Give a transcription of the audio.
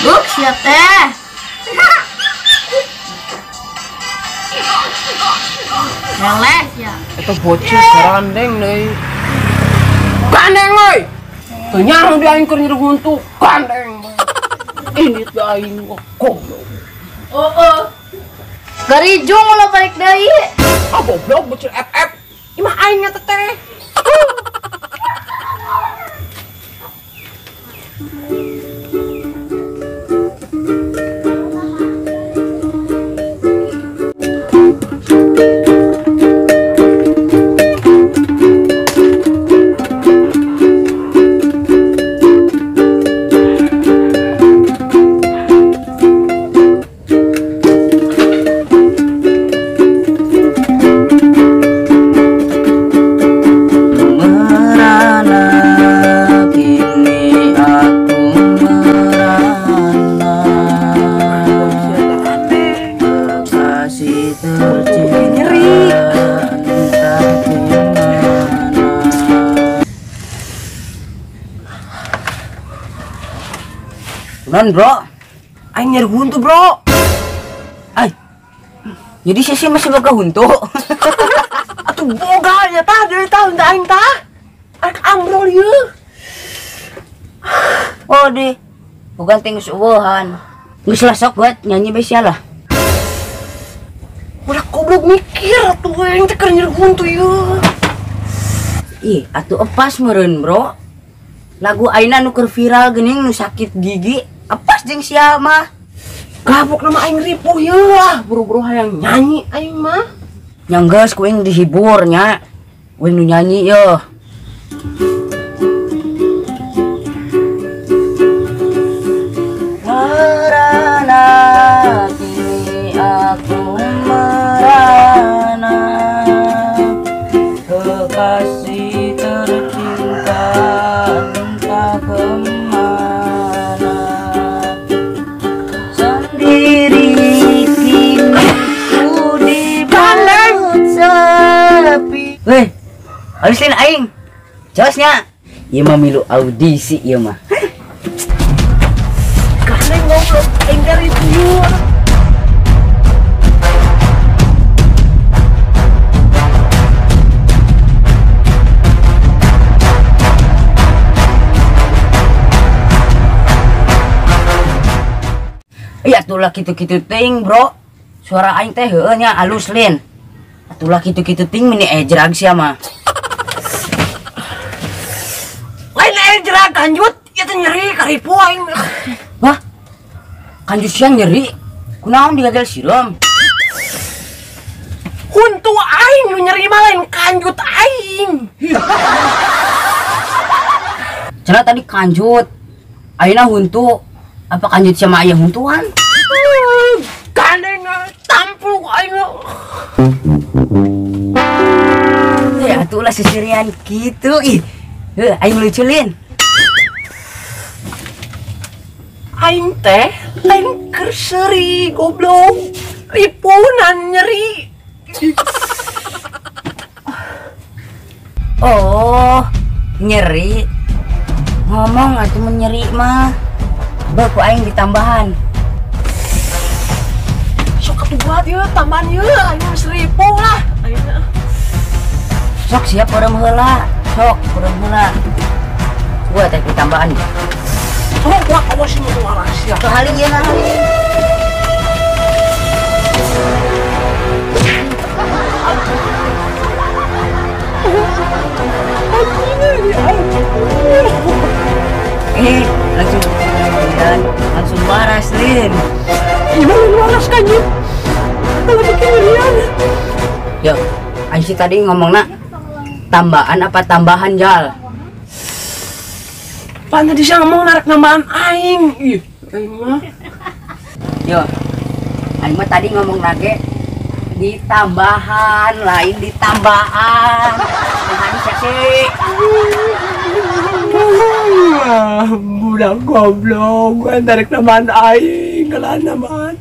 Buk siap teh. Eleh ya. Eta bocil garandeng deui. Gandeng euy. Teu nyaho di aing keur nyeri huntu, gandeng. Ini teh aing goblok. Oh. Garijung ulah balik deui. Ah goblok bocil FF. Imah aing nya teh. Non bro, aing nyeri huntu bro. Ay, jadi sisi masih boga huntu. Atuh boga nya tah dari tahun tah aing tah. Arek ambrol ieu. Oh di, bukan teh geus eueuhan. Geus lah sok buat nyanyi bae sia lah. Udah goblok mikir atuh aing teh keur nyeri huntu ieu. Ih, atuh epas meureun bro. Lagu aina nu keur viral geuning nu sakit gigi. Apas jeung sia mah. Gabuk nama aing ripuh ieu lah, buru-buru hayang nyanyi aing mah. Nya geus ku aing dihibur nya. Ku aing nu nyanyi yeuh. Merana kini aku merana, kekasih tercinta entah kemana, sendiri kini ku di balut sepi. Weh, halusin aing, jelasnya. Ieu mah milu audisi ieu mah. Gandeng goblok, aing dari tuyul. Iya atulah kitu-kitu ting bro. Suara aing teh heueuh nya alus lin. Atulah kitu-kitu ting meni ejrag sia mah. Lain ejrag kanjut, ieu teh nyeri karipu aing. Wah. Kanjut sia nyeri. Kunaon digagal sirom? Huntu aing nu nyeri mah lain kanjut aing. Cenah tadi kanjut. Ayeuna huntu. Apa kanjut sama ayah huntuan? Gandeng tampuk aing. Ya atulah sesirian gitu ih. Heuh, aing lucu lin. Aing teh lain keur seuri goblok. Ripunan nyeri. Oh, nyeri. Ngomong atuh mun nyeri mah. Baku aing ditambahan. Sok atuh buat ieu tambahan ieu aing geus ripuh lah. Ayeuna. Sok siap urang heula. Sok urang heula. Gua teh ditambahan. Sok gua awas nu waras ya. Haling ieu nah haling. Langsung dan langsung waras lin. Gimana waras kanjut? Kalau bikin. Yo, aing sih tadi ngomongna tambahan apa tambahan jal? Pan tadi saya ngomong narik nambahan aing. Ih, aing mah. Yo, aing mah tadi ngomong lagi ditambahan, lain ditambahan. Tambahan sih. Budak goblok, gua tarik nambahan aing, kalah nambahan.